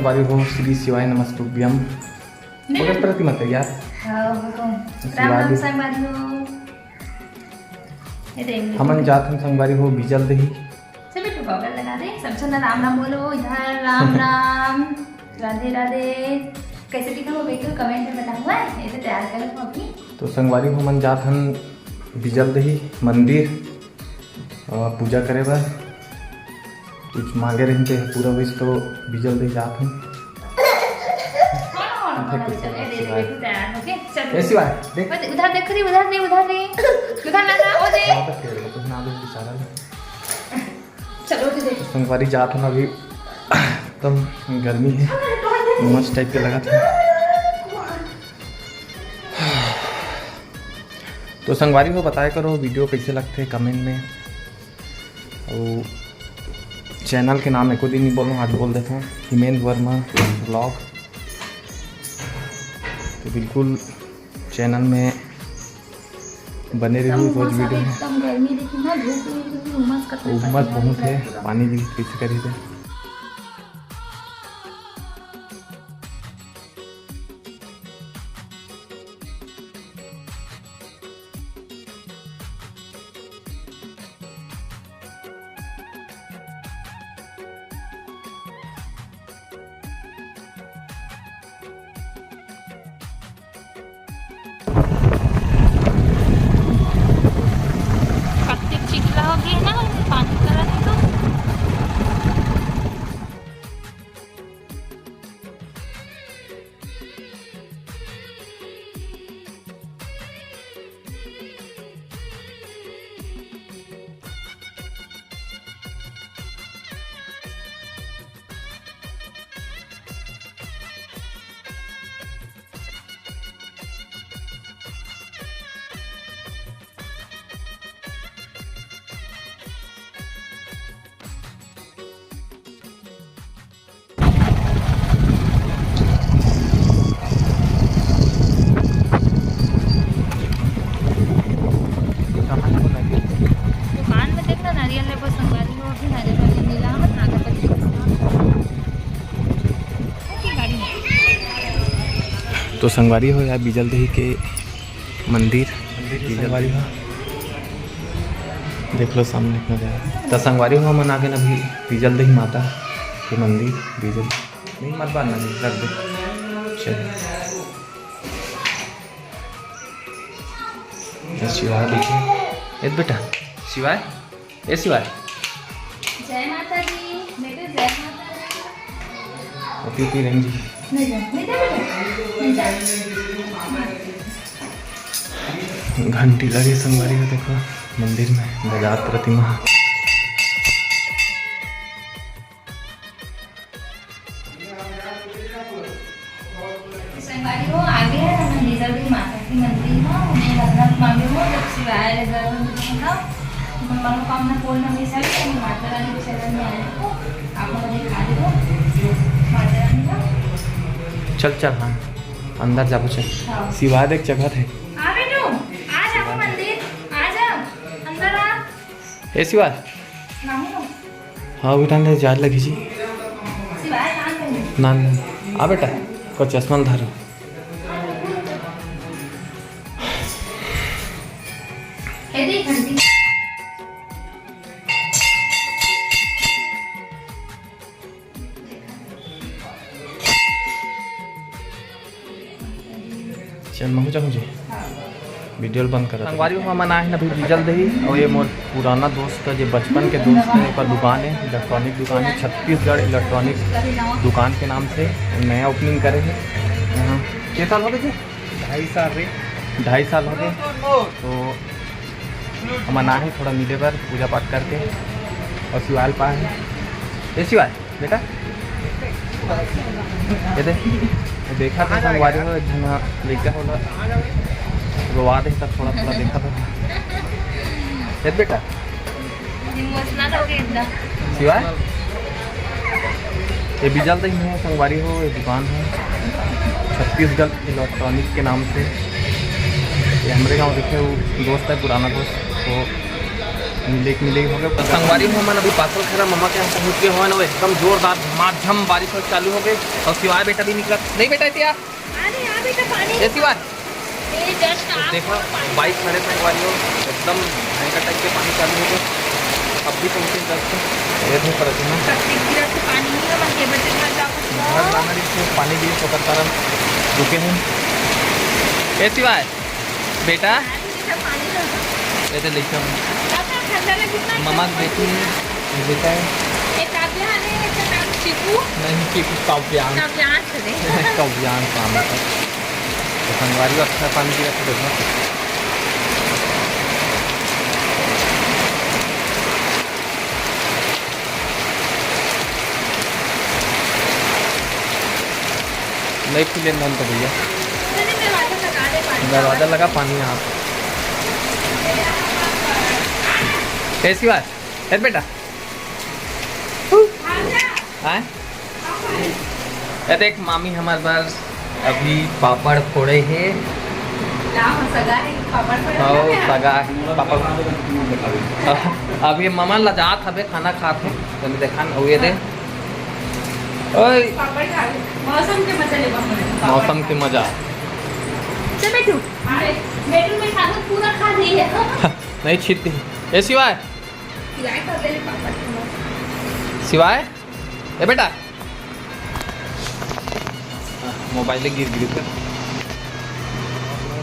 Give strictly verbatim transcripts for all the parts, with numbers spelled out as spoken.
अरे हो श्री शिवाय नमस्तुभ्यम। नहीं। ओकर प्रतिमा तैयार। हाँ, वो तो। राम राम संगवारी हो। ये देख लो। हमन जात हन संगवारी हो बिजल दही। चल बेटू, गॉगल लगा दे। सब झन ला राम राम बोलो, इधर राम राम, राधे राधे। कैसे दिखा हो बेटू, कमेंट में बताओ, है? ये तो तैयार कर लो अभी। तो संगवारी हो, हमन जात हन बिजल दही मंदिर, अ, पूजा करे बर। कुछ मांगे रहिन ते पूरा होइस तो बिजल दही जात हन। हाँ, हाँ, हाँ, चल, ये दे दे बेटू, तैयार हो गए। चल। ए शिवाय, देख। बस उधर देख रे, उधर रे, उधर रे। उधर ना जा, ओ दे। हाँ, तो खेल, तो ना दे बेचारा ले। चलो, उधर देख। संगवारी जात हन अभी, एकदम गर्मी है, उमस टाइप के लगत है। तो संगवारी हो, बताया करो वीडियो कैसे लगथे कमेंट में। अउ चैनल के नाम एको दिन नहीं बोलूँ, आज बोल देता हूँ, हिमेंद्र वर्मा व्लॉग। तो बिल्कुल चैनल में बने रहिहू, रोज वीडियो है। एकदम गर्मी, लेकिन ना धूप में भी उमस का कोई उमस पसीना बहुत निकल है, पूरा। पानी भी कैसे करी थे। कतेक चिखला हो गे ना, पानी करत हे तो। दुकान में देखना, नारियल लेबो, संगवारी हो, अभी नारियल वाली नीला हमर नागरपति के साथ। तो संगवारी हो, यार, बिजल देही के मंदिर, मंदिर के संगवारी हो, देख लो सामने कितना जगह। तो संगवारी हो, हमन आगे ना अभी बिजल देही माता के मंदिर, बिजल नहीं, मत बांधना, रख दे। चल। ए शिवाय, देखिए। ए बेटा, शिवाय, ए शिवाय। जय माता दी, बेटे, जय माता दी। अभी, अभी रहेंगे। नहीं जा, नहीं जा बेटा, नहीं जा। घंटी लगे संगवारी हो, देखो मंदिर में बजात प्रतिमा। संगवारी हो, आगे है हमन बिजल देही माता के मंदिर में, उन्हें मन्नत मांगे हो, जब शिवाय ले गए हो, तो मतलब, अपन मनोकामना पूर्ण होने से भी हम माता रानी के चरण में आए हो, आप लोग दिखा दे हो, माता रानी का। चल, चल, हाँ, अंदर जाबो, चल। हाँ। शिवाय देख जगह थे। आ बेटू, आ जाओ मंदिर, आ जाओ, अंदर आ। ए शिवाय। नहीं हो। हाँ, उठा ले, जाए लगी जी। शिवाय, कहाँ गए? ना, ना। आ बेटा, को चश्मा ल धरो। ए, देख घंटी। चल, महू जाहूँ जी। वीडियो ल बंद कर। संगवारी हो, हमन आए हन अभी बिजल देही, अउ ये मोर पुराना दोस्त, जे बचपन के दोस्त हे, ओकर दुकान हे, इलेक्ट्रॉनिक दुकान हे, छत्तीसगढ़ इलेक्ट्रॉनिक दुकान के नाम से नया ओपनिंग करे हे। हाँ, के साल हो गए जी? ढाई साल रे। ढाई साल हो गए। तो हमन आए हन थोड़ा मिले बर, पूजा पाठ करके, अउ शिवाय ल पाए हन। ए शिवाय, बेटा, ये दे, ये देखा था संगवारी हो, एक झन लइका होला, रोवा दे, तब थोड़ा, थोड़ा देखा था। ये बेटा। Emotional हो गए एकदम। शिवाय? ये बिजल देही में संगवारी हो, ये दुकान हे छत्तीसगढ़ इलेक्ट्रॉनिक के नाम से। ये हमरे गांव देखे, वो दोस्त हे, पुराना दोस्त, तो मिले के मिले हो गए। तो संगवारी हो, हमन अभी पाथल खैरा ममा के यहाँ पहुँच गए हो ना, एकदम जोरदार झमाझम बारिश हो चालू हो गई। और शिवाय बेटा भी निकला नहीं बेटा, इतिया अरे यहाँ बेटा पानी ए शिवाय। ये just तो आप देखो, पानी बाइक खड़े संगवारी हो, एकदम भयंकर टाइप के पानी चालू हो गए। अब भी पहुँचे जस्ट, ये भी पड़त है ना। कत्ती गिरत पानी है, मन के बच्चे घर जाओ। घर जाना रिहिस, पानी गिरे तो ओकर कारण रुके हैं। ए शिवाय, बेटा, ये तो लइका मन। ममा के बेटी है, ये बेटा है। एक काव्या है, एक नाम चिकू। नहीं, चिकू काव्यांश। काव्यांश रे। काव्यांश नाम है। तो संगवारी अच्छा पानी गिरा तो देखना। नहीं खुले नल तो भैया। चलिए, दरवाजा लगा दे, पानी दरवाजा लगा, पानी यहाँ। कैसी बात है बेटा? आए? ए देख, मामी हमार बर अभी पापड़ फोड़े हे। का हो, सगा हे, पापड़ फोड़े हव, हे? सगा हे, पापड़। अभी ममा लजात हवे, खाना खात हे, तनी देखा न, अउ ये दे। ओए। पापड़ खा ले। मौसम के मजा ले, पापड़। मौसम के मजा। चल बेटू। अरे, बेटू में खा लो, पूरा खा नहीं है। नहीं, छीट दे। ए शिवाय। शिवाय कर दे रे पापड़ के मौसम। शिवाय। ए बेटा, मोबाइल गिर गिर कर।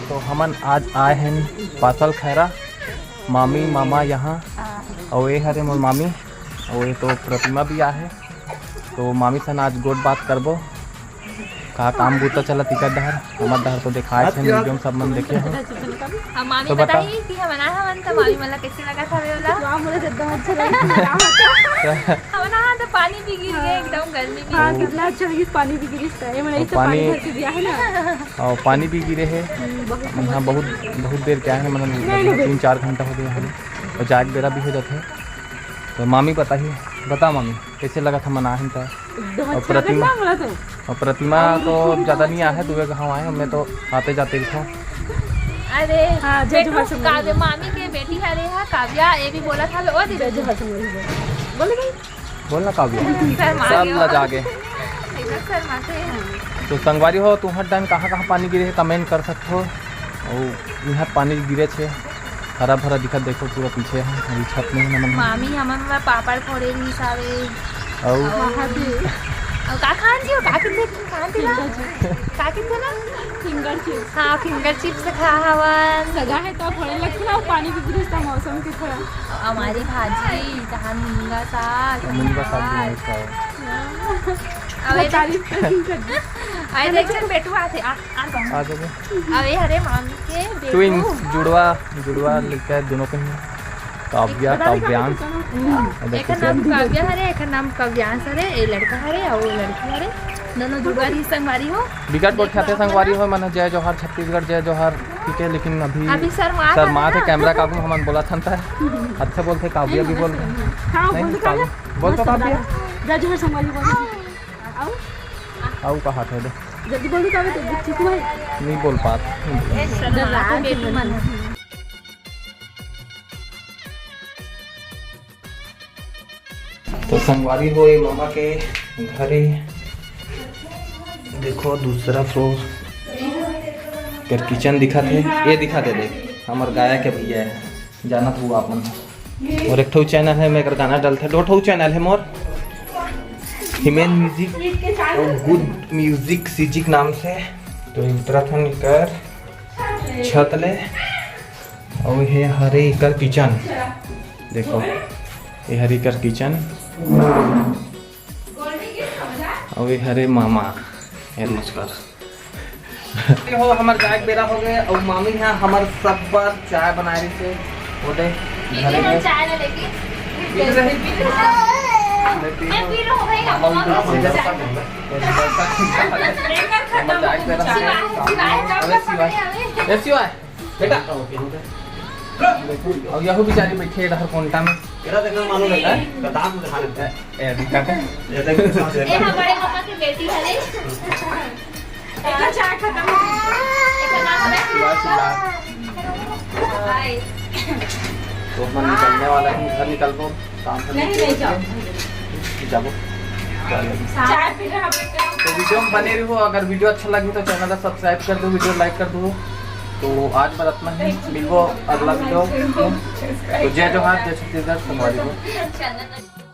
तो हमन आज आए हैं पाथल खैरा, मामी मामा यहाँ, अउ ये हरे मोर मामी, अउ ये तो प्रतिमा भी आहे। तो मामी सन आज गोठ बात करबो, का काम बूता चलत इकर डहर, हमर डहर तो देखाए छे, वीडियो में सब मन देखे हो। हम मामी तो बता। बताही कि हमन आए हवन, त मामी मन ला कैसे लगत हवे ओला? वाह, मोला तो एकदम अच्छा लगा। हमन आए हन त पानी भी गिर गए, एकदम गर्मी भी। हाँ, कितना अच्छा लगिस, पानी भी गिरिस त। ये मन अइसे पानी पानी भर के दिया है ना। और पानी भी गिरे है। हम्म, बहुत हाँ, बहुत, बहुत देर के आए हैं, मतलब नहीं, नहीं, तीन चार घंटा हो गया है। और जाए के बेरा भी हो जाते हैं। तो मामी बताही, बता मामी, कैसे लगा था मन आए हैं त? एकदम और अच्छा प्रतिमा, लगा ना, बोला तो। और प्रतिमा और तो अब ज्यादा नहीं आया है, दुए गाँव आए हैं, मैं तो आते जाते भी था। अरे, हाँ, जय बेटू, जोहार संगवारी। काव्या, मामी के बेटी हरे हा, काव्या, ये भी बोला था, ओ दीदी। जय जोहार संगवारी बोल। बोले भाई। बोल ना काव्या। शर्मा सब गयो। लजा गे। एकदम शर्माते हैं। तो संगवारी हो, तुम्हार डहर कहाँ कहाँ पानी गिरे है, कमेंट कर सकते हो। और यहाँ पानी गिरे छे। हरा भरा दिखत, देखो पूरा पीछे है, अभी छत में है ना। मामी हमन ला पापड़ फोड़े रहिस हावे। अउ? अउ, अउ का खान जी, का किथे खान जी ना? का किथे ना? Finger chips. हाँ, फिंगर चिप्स खा हवन। सगा है तो फोड़े लगथे ना, पानी भी गिरिस त मौसम के थोड़ा। हमारी भाजी, तहान मुनगा साग। मुनगा साग भी नहीं खाए। अबे तारीफ कर दी, कर दी। अरे देख, चल बेटू आथे, आ, आ, आ जाओ। अबे हरे मामी के बेटू। ट्विंस, जुड़वा, जुड़वा लड़का है दोनों के ही। काव्या, एक काव्यांश। हम्म। और देखो एकर नाम काव्या हरे, एकर नाम काव्यांश हरे, ये लड़का हरे, और वो लड़की हरे। दोनों जुड़वा रही संगवारी हो। बिकट गोठ खाते संगवारी हो, मन जय जोहार छत्तीसगढ़, जय जोहार, ठीक है, लेकिन अभी अभी शर्मात शर्मात है, कैमरा काबू हमन बोला था, अच्छा बोलते, काव्या भी बोलते। हाँ, नहीं, बोल दो काव्या। काव्या। बोल तो मस्त काव्या। बोला। जय जोहार संगवारी बोल। आओ। आओ कहा थे दे। जल्दी बोल दो काव्या, तो चुप भाई। नहीं बोल पात। शर्मात है बेटू मन। तो संगवारी हो, ये मामा के घर है, देखो दूसरा फ्लोर कर किचन दिखत हे। ये दिखत हे, देख हमर गाया के भैया है, जानत हो आप मन। और एक ठो चैनल है, मैं एकर गाना डालथे, दो ठो चैनल है मोर, हिमेन म्यूजिक और गुड म्यूजिक सीजिक नाम से। तो ये उतरत हन एकर छत ले। अउ ये हरे एकर किचन, देखो, ये हरे एकर किचन। अउ ये हरे मामा, ये नमस्कार। हो, हमर जाए के बेरा हो गए, अउ मामी यहाँ हमर सब बर चाय बनाए रही से, वो दे, घरे में। चाय ना लेके पी रही। मैं पी रहा हूँ भाई, मामा उनको सीधा सा बोला। हमर जाए के बेरा हो गए। अरे शिवाय, ए शिवाय। बेटा। और यहू बेचारी बैठी है डहर कोंटा में। तेरा देखना मालूम है, हैं? कतार में दिखा लेते हैं। ए, दिखा दे। ये देख, सांस ए, है। हमारे पापा की बेटी है रे। एकर चाय खत्म हो गई। एकर नाम है। चिल्ला, चिल्ला। हाय। तो अपन निकलने वाला है, घर निकलबो, काम खतम नहीं, नहीं, जाओ। जाबो। चाय पी रहा बेटा। तो वीडियो में बने रहो, अगर वीडियो अच्छा लगी तो चैनल ला सब्सक्राइब कर दो, वीडियो लाइक कर दो। तो आज बर अतना ही, मिलबो अगला वीडियो। तो जय जोहार, जय छत्तीसगढ़, संगवारी हो।